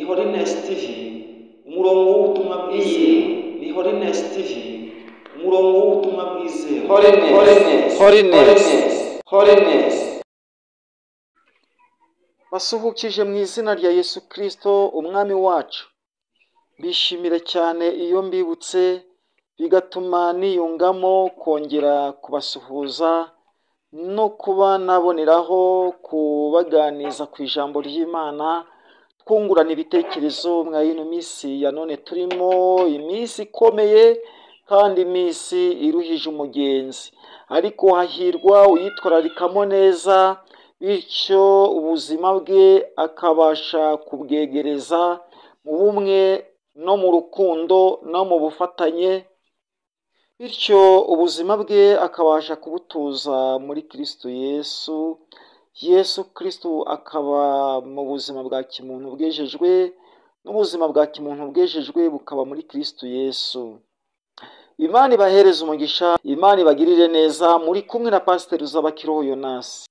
Holiness TV, umurongo w'ubutumwa bwizewe. Ni Holiness TV, umurongo w'ubutumwa bwizewe. Holiness, Holiness, Holiness. Basuhukije mu izina rya Yesu Kristo umwami wacu. Bishimire cyane iyo mbibutse, bigatuma niyungamo kongera kubasuhuza no kuba naboneraho kubaganiza ku ijambo ry'Imana, twungurana ibitekerezo mwa ino minsi ya none turimo, iminsi ikomeye kandi iminsi iruhije umugenzi, ariko hahirwa uyitwararikamo neza, bityo ubuzima bwe akabasha kubwegereza mu bumwe no mu rukundo no mu bufatanye, bityo ubuzima bwe akabasha kubutuza muri Kristo Yesu. Yesu Kristo akaba mu buzima bwa kimuntu bwejejwe, n'ubuzima bwa kimuntu bwejejwe bukaba muri Kristo Yesu. Imana ibahereze umugisha, Imana ibagirire neza. Muri kumwe na Pasiteri Uzabakiriho Yonasi.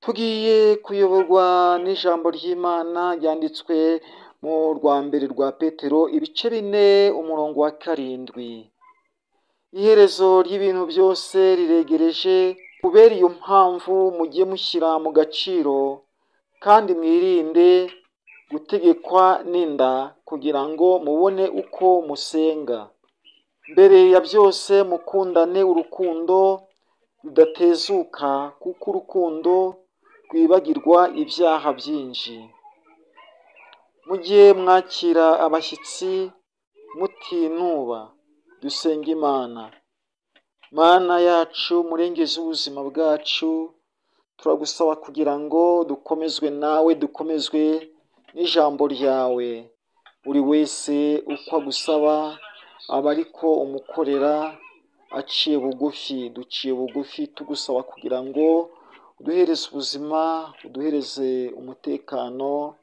Tugiye kuyoborwa n'ijambo ry'Imana ryanditswe mu rwa mbere rwa Petero ibice 4 umurongo wa 7. Iherezo ry'ibintu byose riregereje, kubera iyo mpamvu mujye mushyira mu gaciro kandi mwirinde gutegekwa n'inda, kugira ngo mubone uko musenga. Mbere ya byose mukundane urukundo rudatezuka, kuko urukundo rwibagirwa ibyaha byinshi. Mujye mwakira abashyitsi mutinuba. Dusenga Imana. Mana yacu, murengezi ubuzima bwacu, turagusaba kugira ngo dukomezwe nawe, dukomezwe n'ijambo ryawe. Buri wese uko agusaba aba ariko umukorera aciye bugufi. Duciye bugufi tugusaba kugira ngo uduhereze ubuzima, uduhereze umutekano.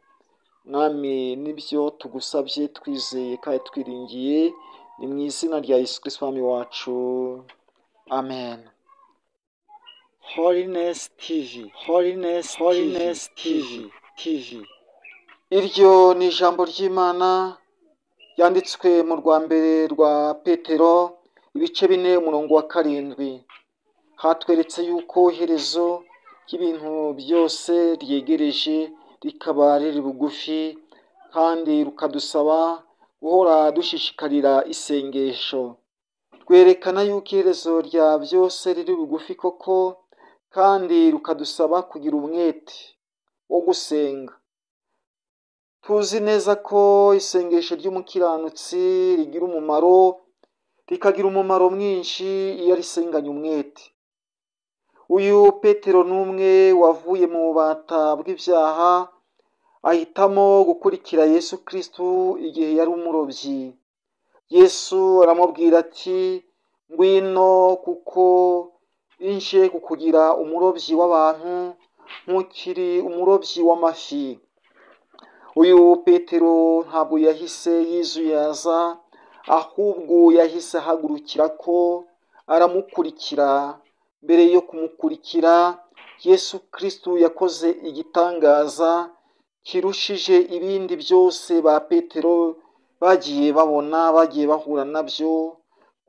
Mwami, nibyo tugusabye twizeye kandi twiringiye, ni mu izina rya Yesu Kristo Mwami wacu, amen. Holiness TV, Holiness, Holiness TV, TV. Iryo ni ijambo ry'Imana ryanditswe mu rwa mbere rwa Petero ibice 4 umurongo wa 7. Hatweretse yuko iherezo ry'ibintu byose ryegereje, rikaba riri bugufi, kandi rukadusaba guhora dushishikarira isengesho. Rwerekana yuko iherezo rya byose riri bugufi koko, kandi rukadusaba kugira umwete wo gusenga. Tuzi neza ko isengesho ry'umukiranutsi rigira umumaro, rikagira umumaro mwinshi iyo arisenganye umwete. Uyu Petero n'umwe wavuye mu bubata bw'ibyaha, ahitamo gukurikira Yesu Kristo igihe yari umurobyi. Yesu aramubwira ati: ngwino, kuko inje kukugira umurobyi w'abantu, ntukiri umurobyi w'amafi. Uyu Petero ntabwo yahise yizuyaza, ahubwo yahise ahagurukira ko aramukurikira. Mbere yo kumukurikira, Yesu Kristo yakoze igitangaza kirushije ibindi byose ba Petero bagiye babona, bagiye bahura nabyo,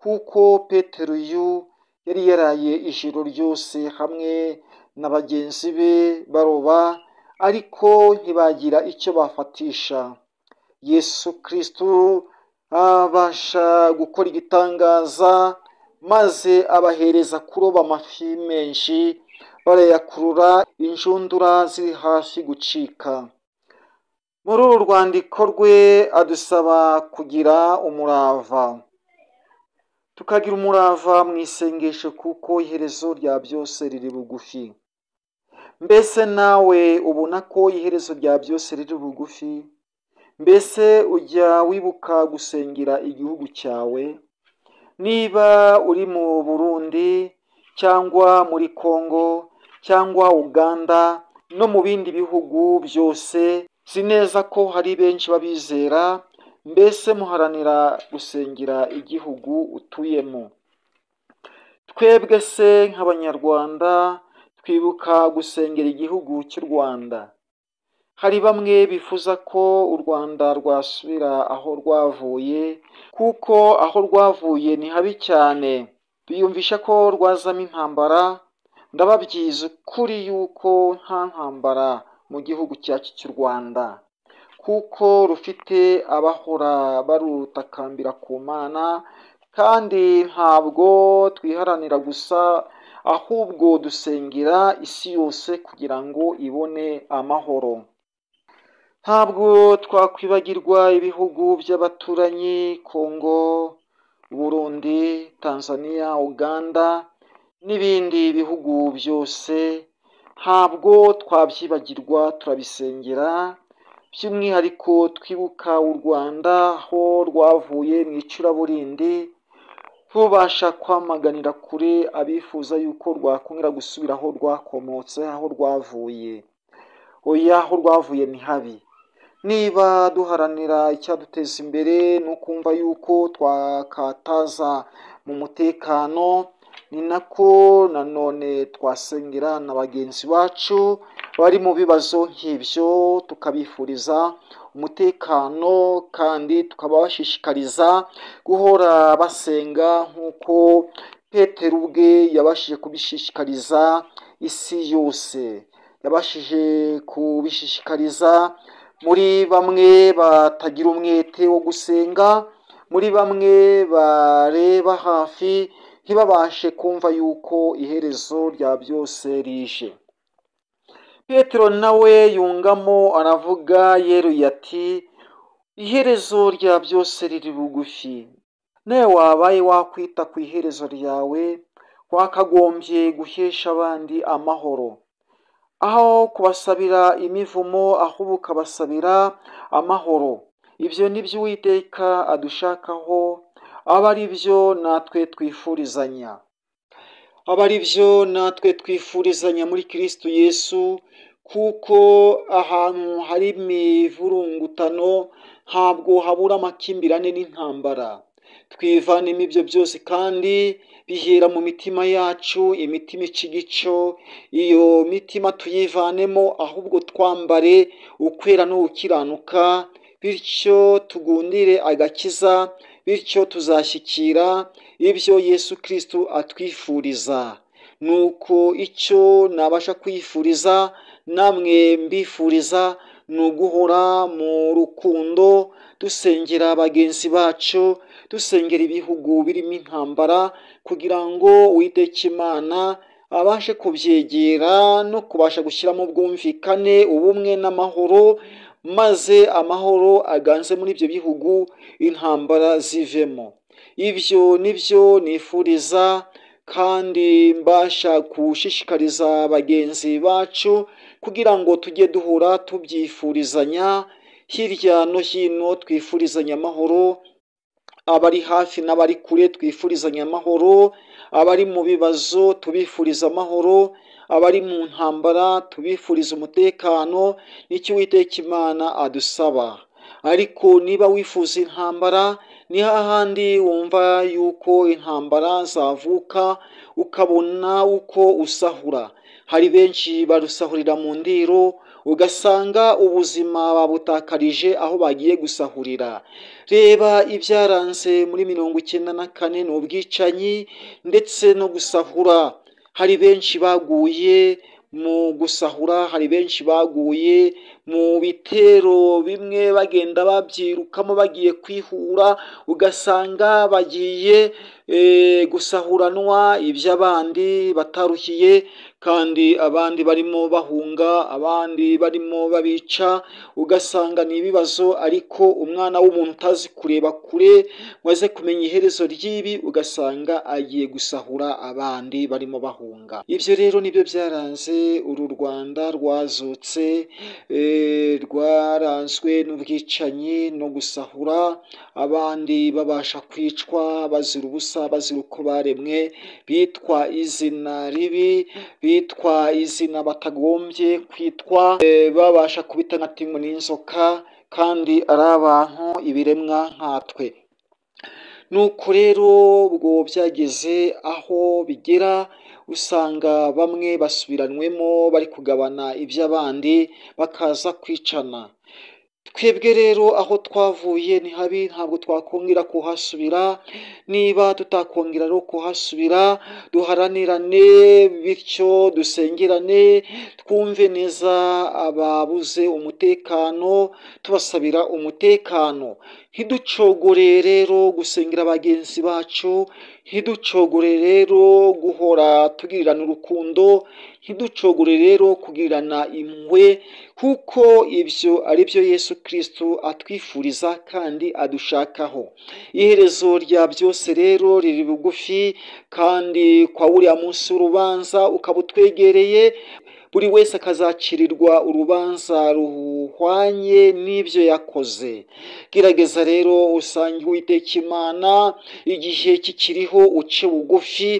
kuko Petero uyu yari yaraye ijoro ryose hamwe na bagenzi be baroba, ariko ntibagira icyo bafatisha. Yesu Kristo abasha gukora igitangaza, maze abahereza kuroba amafi menshi, barayakurura injundura ziri hafi gucika. Muri uru rwandiko rwe adusaba kugira umurava, tukagira umurava mu isengesho, kuko iherezo rya byose riri bugufi. Mbese nawe ubona ko iherezo rya byose riri bugufi? Mbese ujya wibuka gusengera igihugu cyawe? Niba uri mu Burundi cyangwa muri Kongo cyangwa Uganda no mu bindi bihugu byose, si neza ko hari benshi babizera. Mbese muharanira gusengera igihugu utuyemo? Twebwe se nk'Abanyarwanda twibuka gusengera igihugu cy'u Rwanda? Hari bamwe bifuza ko u Rwanda rwasubira aho rwavuye, kuko aho rwavuye ni habi cyane, biyumvisha ko rwazamo intambara. Ndababwiza ukuri yuko nta ntambara mu gihugu cyacu cy'u Rwanda, kuko rufite abahora barutakambira ku Mana, kandi ntabwo twiharanira gusa, ahubwo dusengera isi yose kugira ngo ibone amahoro. Ntabwo twakwibagirwa ibihugu by'abaturanyi, Kongo, Burundi, Tanzania, Uganda n'ibindi bihugu byose, ntabwo twabyibagirwa, turabisengera. By'umwihariko twibuka u Rwanda aho rwavuye mu icuraburindi, tubasha kwamaganira kure abifuza yuko rwakongera gusubira aho rwakomotse, aho rwavuye. Oya, aho rwavuye ni habi. Niba duharanira icyaduteza imbere no kumva yuko twakataza mu mutekano, ni nako nanone twasengera na bagenzi bacu bari mu bibazo nk'ibyo, tukabifuriza umutekano kandi tukabashishikariza guhora basenga nk'uko Petero ubwe yabashije kubishishikariza isi yose, yabashije kubishishikariza muri bamwe batagira umwete wo gusenga, muri bamwe bareba hafi ntibabashe kumva yuko iherezo rya byose rije. Petero nawe yungamo aravuga yeruye ati iherezo rya byose riri bugufi. Nawe wabaye wakwita ku iherezo ryawe, wakagombye guhesha abandi amahoro, aho kubasabira imivumo, ahubwo ukabasabira amahoro. Ibyo ni byo Uwiteka adushakaho, aba ari byo natwe twifurizanya, aba ari byo natwe twifurizanya muri Kristo Yesu, kuko ahantu hari imivurungutano ntabwo habura amakimbirane n'intambara. Twivanemo ibyo byose kandi bihera mu mitima yacu, imitima ica igico, iyo mitima tuyivanemo, ahubwo twambare ukwera no gukiranuka, bityo tugundire agakiza, bityo tuzashyikira ibyo Yesu Kristo atwifuriza. Nuko icyo nabasha kwifuriza namwe mbifuriza ni uguhora mu rukundo, dusengera bagenzi bacu, dusengera ibihugu birimo intambara, kugira ngo Uwiteka Imana abashe kubyegera no kubasha gushyiramo ubwumvikane, ubumwe n'amahoro, maze amahoro aganze muri ibyo bihugu, intambara zivemo. Ibyo nibyo nifuriza kandi mbasha gushishikariza bagenzi bacu, kugira ngo tujye duhura tubyifurizanya hirya no hino, twifurizanya amahoro, abari hafi n'abari kure twifurizanya amahoro, abari mu bibazo tubifuriza amahoro, abari mu ntambara tubifuriza umutekano. Nicyo Uwiteka Imana adusaba. Ariko niba wifuza intambara, ni hahandi wumva yuko intambara zavuka, ukabona uko usahura. Hari benshi barusahurira mu ndiro, ugasanga ubuzima babutakarije aho bagiye gusahurira. Reba ibyaranze muri 94 ni ubwicanyi ndetse no gusahura. Hari benshi baguye mu gusahura, hari benshi baguye mu bitero bimwe bagenda babyirukamo bagiye kwihura, ugasanga bagiye gusahuranwa iby'abandi bataruhiye, kandi abandi barimo bahunga, abandi barimo babica, ugasanga ni ibibazo. Ariko umwana w'umuntu utazi kureba kure ngo aze kumenya iherezo ry'ibi, ugasanga agiye gusahura abandi barimo bahunga. Ibyo rero nibyo byaranze uru Rwanda rwazutse, rwaranzwe n'ubwicanyi no gusahura, abandi babasha kwicwa bazira ubusa, bazira uko baremwe, bitwa izina ribi, bitwa izina batagombye kwitwa, babasha kubitanatingwa n'inzoka, kandi ari abantu ibiremwa nkatwe. Nuko rero ubwo byageze aho bigera, Usanga bamwe basubiranwemo bari kugabana iby'abandi, bakaza kwicana. Twebwe rero aho twavuye ni habi, ntabwo twakongera kuhasubira. Niba tutakongera rero kuhasubira, duharanirane, bityo dusengerane, twumve neza ababuze umutekano, tubasabira umutekano. Ntiducogore rero gusengera bagenzi bacu, ntiducogore rero guhora tugirirana urukundo, ntiducogore rero kugirirana impuhwe, kuko ibyo ari byo Yesu Kristo atwifuriza kandi adushakaho. Iherezo rya byose rero riri bugufi, kandi kwa uriya munsi w'urubanza ukaba utwegereye, buri wese akazacirirwa urubanza ruhwanye n'ibyo yakoze. Gerageza rero usange Uwiteka Imana igihe kikiriho, uce bugufi,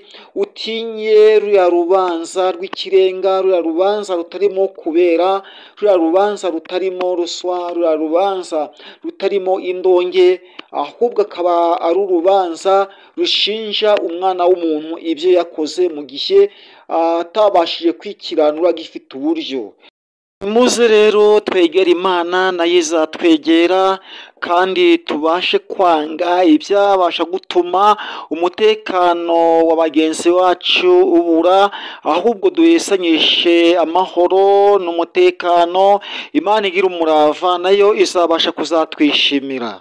utinye ruriya rubanza rw'ikirenga, ruriya rubanza rutarimo kubera, ruriya rubanza rutarimo ruswa, ruriya rubanza rutarimo indonke, ahubwo akaba ari urubanza rushinja umwana w'umuntu ibyo yakoze mu gihe atabashije kwikiranura agifite uburyo. Muze rero twegere Imana, nayo izatwegera, kandi tubashe kwanga ibyabasha gutuma umutekano wa bagenzi bacu ubura, ahubwo duhesanyishe amahoro n'umutekano. Imana igira umurava, nayo izabasha kuzatwishimira.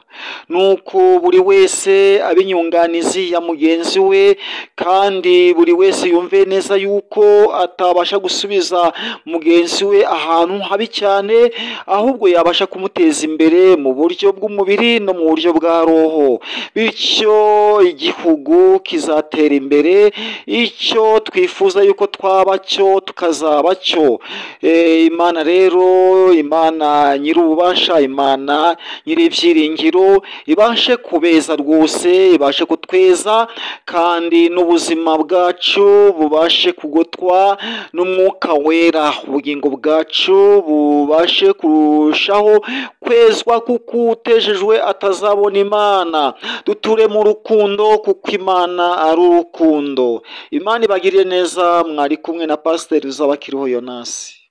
Nuko buri wese abe inyunganizi ya mugenzi we, kandi buri wese yumve neza yuko atabasha gusubiza mugenzi we ahantu habi cyane, ahubwo yabasha kumuteza imbere mu buryo bw'umubiri no mu buryo bwa roho. Bityo igihugu kizatera imbere, icyo twifuza yuko twaba cyo tukazaba cyo. Imana rero, Imana nyir'ububasha, Imana nyir'ibyiringiro, ibashe kubeza rwose, ibashe kutweza, kandi n'ubuzima bwacu bubashe kugotwa n'umwuka wera, ubugingo bwacu bubashe kurushaho kwezwa, kuko utejejwe atazabona Imana. Duture mu rukundo, kuko Imana ari urukundo. Imana ibagirire neza. Mwari kumwe na Pasiteri Uzabakiriho Yonasi.